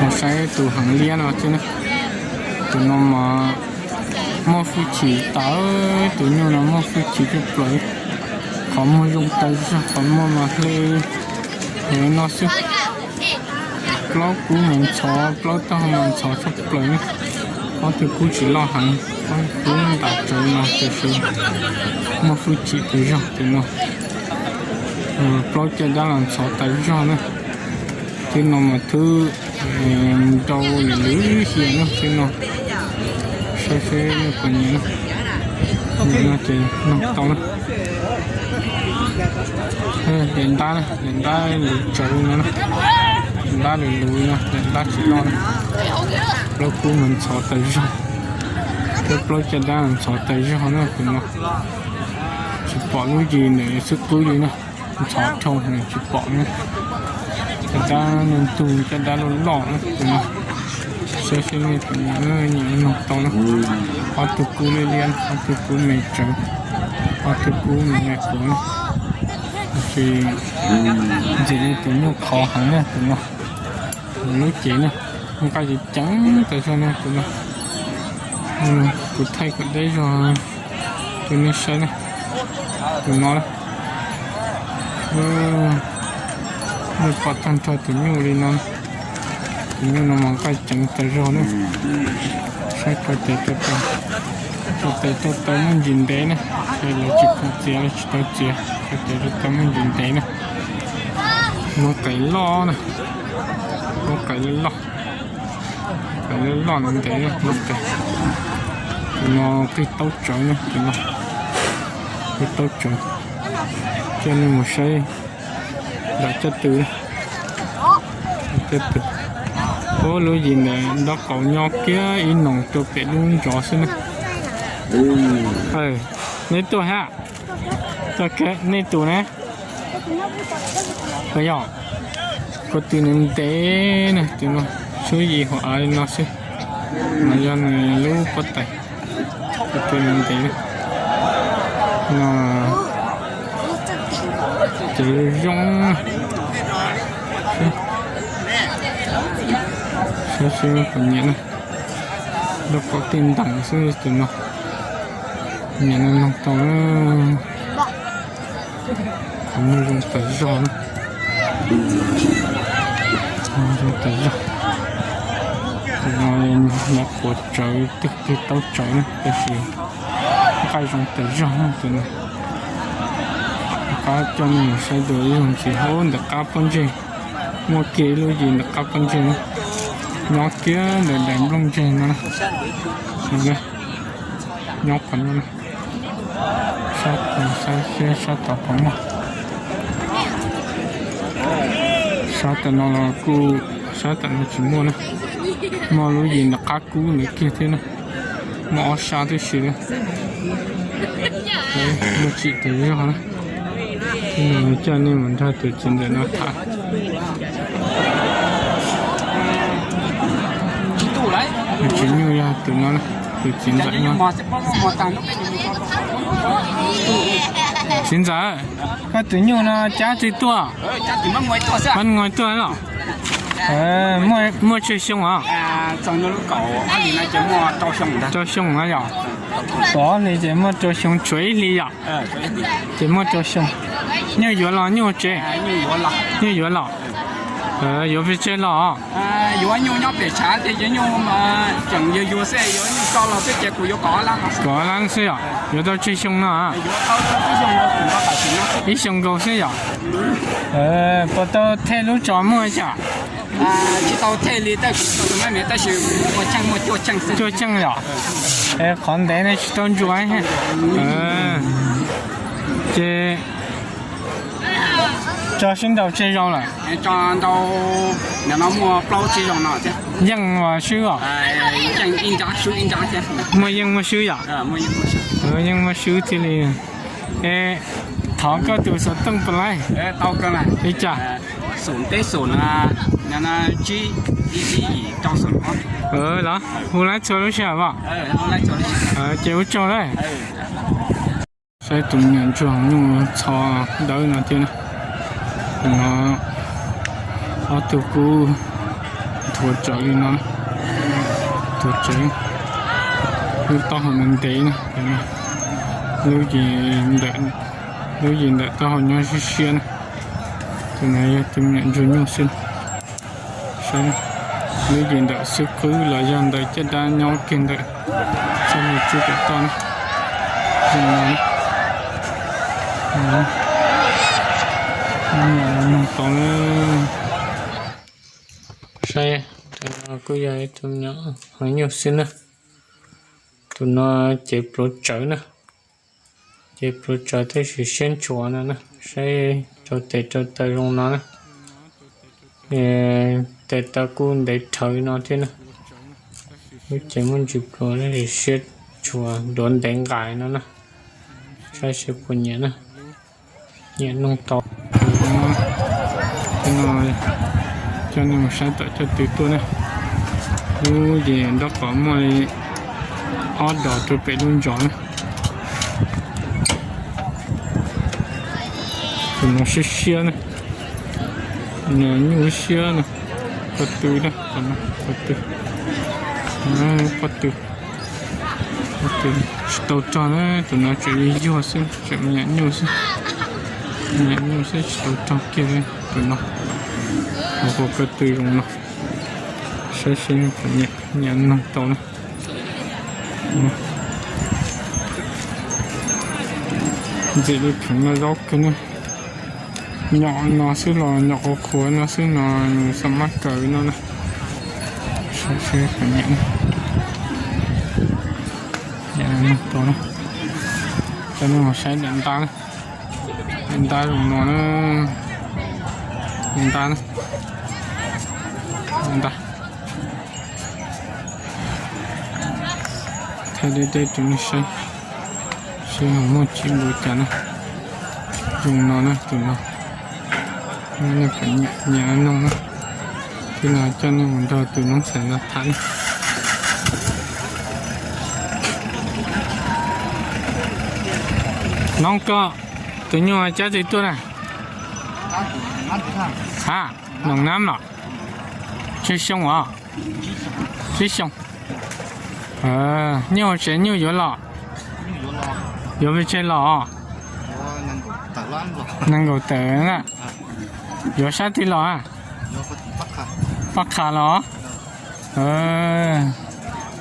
Mus saib tus heev liab no xwb na. Tus no mas muaj hwj chim tas, tus nyuj no muaj hwj chim tshaj plaws. Qhov muag zoo tas zog, qhov muag mas hle no xwb. Plaub kub mas ntxhov, plaub taub hau mas ntxhov tshaj plaws na. Ob tug kub tsis loj heev, ob tug kub ntam tsawv no tiam sis muaj hwj chim tas zog tus no. Plaub caj dab los ntxhov tas zog na. Thwb no mas thwb nrau lwm lwm xyoo na, thwb no. Saib seb nej puas nyiam na. Nyiam no ces nug tau na. Daim ntab na, daim ntab luv tsawv no na. Daim ntab luv luv no, daim ntab tsis loj na. Plaub kub mas ntxhov tas zog, thiab plaub caj dab ntxhov tas zog na tus no. Tsis pom lub yim ntawm xwb qwb li na. Ntxhov dhau tsis pom na. Caj dab ntug, caj dab loj loj na tus no. Saib seb nej puas nyiam, nyiam no tau na. Ob tug kub liab liab, ob tug kub me tsawv, ob tug kub me me quav na. Tab sis ntxim li tus nyuj qhov heev na tus no. Lub cev na, nqaij ceev ceev tas zog na tus no. Kuv thaij kom deb zog rau nej saib na. Tus no na, nej pom tag nrho tus nyuj li no. Tus nyuj no mas nqaij ceev tas zog na. Saib rau tes rau taw, rau tes rau taw muaj ntsis ntev na, ces lawv tsis pom txiav los tsis tau txiav, rau tes rau taw muaj ntsis ntev na. Muaj qes loj na, muaj qes loj loj, qes loj loj ntev ntev na, muaj qes. Tus no qig taub tsawv na, tus no qig taub tsawv. Coj nej mus saib ntawm caj tw, caj tw. Ub, lub yim ntawm nraub qaum nyob kiag ib noog rau pem lub ntsov xwb na. Neb tuaj hab, tuaj, nej tus ne? Yog, ko tw nws ntev na, tus no, xub yim hauv av li no xwb. No yog nws lub pob tais, ko tw nws ntev na. No ces zoo, saib seb puas nyiam na. Nraub qaum tej ntees xwb tus no. Nyiam no noog tau. Qhov muag zoo tas zog na. Zoo tas zog. Tus no nyob quav tsawv, twg twg taub tsawv na, tab sis nqaij zoo tas zog na tus no. Rov qab coj nej mus saib dua ib zaug ntxiv, ub, ntawm qab pob ntseg. Muaj kiag ib lub yim ntawm qab pob ntseg na. Nyob kiag ntawm daim nplooj ntseg no na. Nyob qhov no na. Sab, saib seb sab tod puas muaj. Sab tam no los kuj, sab tam no tsis muaj na. Muaj lub yim ntawm qab kub ntawd kiag thiab na. Muaj ob sab tib si na. Muaj tsim tas zog na. Coj nej mus nrog tus txiv ntxawm no tham. Tus txiv nyuj yog tus no, tus txiv ntxawm no. Txiv ntxawm, koj tus nyuj no cab tsi tuaj? Mab Ngoi tuaj los? Muaj tsawg xyoo os? Rau xyoo na yom. Ob hlis ces muaj rau xyoo, tshuav ib hlis yom. Ces muaj rau xyoo. Nyuj yuav los nyuj tsev? Nyuj yuav los. Yuav pes tsawg los? Kom lab xwb yom, yuav tau tsawg xyoo no? Ib xyoo nkaus xwb yom. Puas tau thej lub tso muaj cas? Cuaj cheej yom. Qhov ntev no tsis tau ntsuas. Ces tso sib nraus tsawg zaus lawm? Yeej swb os. Muaj yeej muaj swb yom. Yeej muaj swb thiaj li. Es thov koj tus xov tooj puas laij? Li cas? Los hu laib txhua lub sij hawm os. Ces ua tsaug lawm. Saib tus me nyuam ntsuag nyuj txho dawb no thiab na. No ob tug kub Tuav tsawv li no, tuav tsawv, lub taub hau ntev ntev na, lub yim ntawm, lub yim ntawm taub hau nyob siab siab na. Tus no yog tus me nyuam ntsuag nyuj xwb. Saib, lub yim ntawm xwb qwb los yog ntawm caj dab nyob kiag ntawm txoj hlua tswb tom toj na. Zoo no, noog tau na. Saib, tus no kuj yog ib tug me nyuam heev nyuj xwb na. Tus no cev pluav tsawv na, cev pluav tsawv tab sis siab ntshuav no na. Saib rau tes rau taw zoo no na. Tes taw kuj ntev rhawv no thiab na. Lub cev muaj ntsis pluav tab sis siab ntshuav duav ntev nqais no na. Saib seb puas nyiam na. Nyiam noog tau. Coj nej mus saib tom caj tw tuaj na. Lub ces nraub qaum muaj li ob dos rau pem lub ntsos na. Tus no siab siab na. Nyuj siab na. Pob tw na, pob tw. Pob tw. Pob tw tsis tau rog na, tus no tseem yuag yuag xwb, tseem me nyuam nyuj xwb. Me nyuam nyuj xwb tsis tau rog kiag li tus no. Hauv qhov ko tw zoo no. Saib seb nyiam noog tau na. Ntxim li kheev no zaub kawg na. Nyom no xwb los nyom qhuav qhuav no xwb no, nws xam maj kawg no na. Saib seb puas nyiam. Coj nej mus saib daim ntab na. Daim ntab zoo no na. Daim ntab na. Daim ntab. Thaij deb deb rau nej saib, seb ho muaj tsis npaum cas na. Zoo no na tus no, nej puas nyiam noog na. Thiab no coj nej mus nrog tus noob xeem no tham na. Noob, koj tus nyuj cab tsi tuaj na? Ha, noog nab los? Tsib xyoo os? Tsib xyoo. Nyuj hauv tsev nyuj yuav los? Yuav pes tsawg los? Nees nkaum tawm na. Yuav sab twg los? Paj Qha los?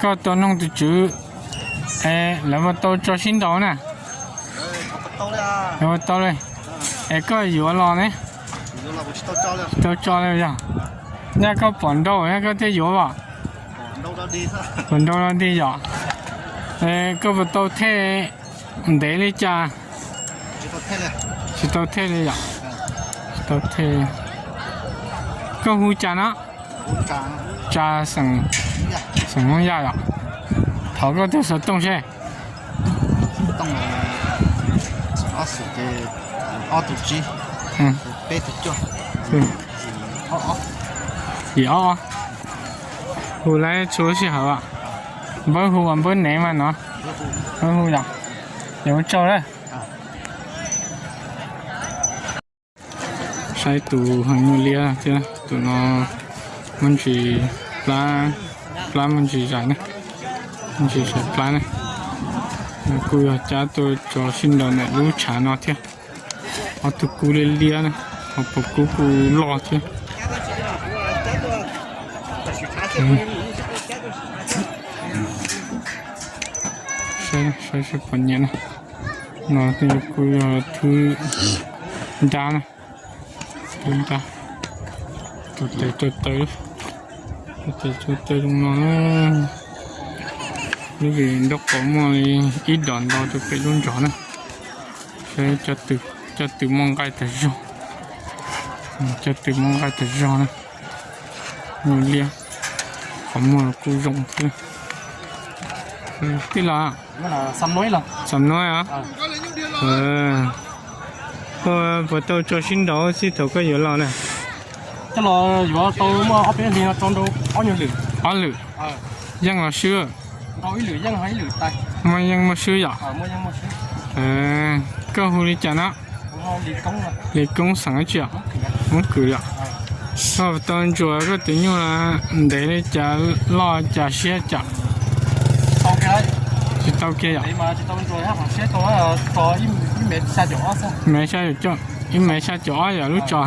Koj tau noog tus tswv, lawv puas tau tso sib nraus na? Lawv puas tau li? Es koj yuav los ne? Tsis tau tso li yog? Nyaj koj pom nrau nyaj koj thiaj yuav os? Pom nrau dog dig yom? Es koj puas tau thej ntev li cas? Tsis tau thej li yom? Tsis tau thej. Koj hu cas no? Tsa, xeem Hmoob Yaj yom? Thov koj tug xov tooj seb. Yim ob ob. Hu lawv txhua lub sij hawm. Npawb hu, npawb nev mas no. Npawb hu yom? Es ua tsaug lawm. Saib tus heev nyuj liab thiab tus no muaj ntsis plab, plab muaj ntsis zais na, muaj ntsis zais plab na. Kuj yog cab tuaj tso sib nraus ntawm lub tshav no thiab. Ob tug kub liab liab na, ho puas kub kuj loj thiab. Saib seb puas nyiam na. No kuj yog thwb nrab na, thwb nrab, tus tes tus taw, tus tes tus taw zoo no. Lub nraub qaum muaj li ib dos ntau rau pem lub nrog na. Saib cov tw muaj nqaij tag zog, cov tw muaj nqaij tag zog na. Nyuj liab, qhov muag kuj zoo thiab. Tij laug, xam nuav os? Koj puas tau tso sib nraus txij thaum koj yuav los na? Coj los yuav tau muaj ob peb hlis no, tso nraus ob nyuag lwm. Ob lwm? Yeej los swb? Muaj yeej muaj swb yom? Koj hu li cas no? Li Koob, xeem dab tsi os? Hmoob Kws yom? Koj tau ntsuas koj tus nyuj ntev li cas, loj cas siab cas? Tsis tau kiag yom? Me xya caum, ib me xya caum ob yom lub tsov.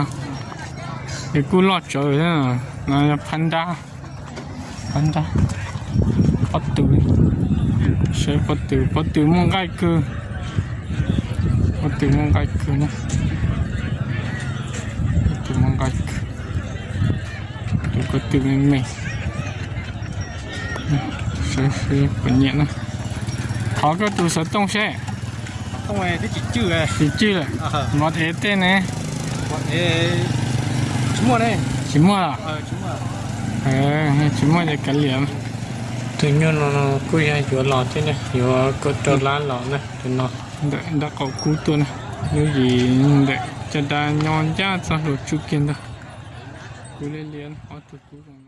Es kuj loj tsawv thiab. No yog phab nrab, phab nrab, pob tw, saib pob tw, pob tw muaj nqaij kawg, pob tw muaj nqaij kawg na, pob tw muaj nqaij kawg, tus ko tw me me. Saib seb puas nyiam na. Thov koj tus xov tooj seb. Tsis cwj lawm, npov ev tej ne? Tsis muaj los? Tsis muaj ces kav liam. Tus nyuj no kuj yog yuav los thiab na, yuav kaum rau lab los na tus no. Ntawm nraub qaum kub tuaj na, lub yim ntawm caj dab nyob ncaj txoj hlua tsuj kiag ntag. Kub liab liab ob tug kub zoo.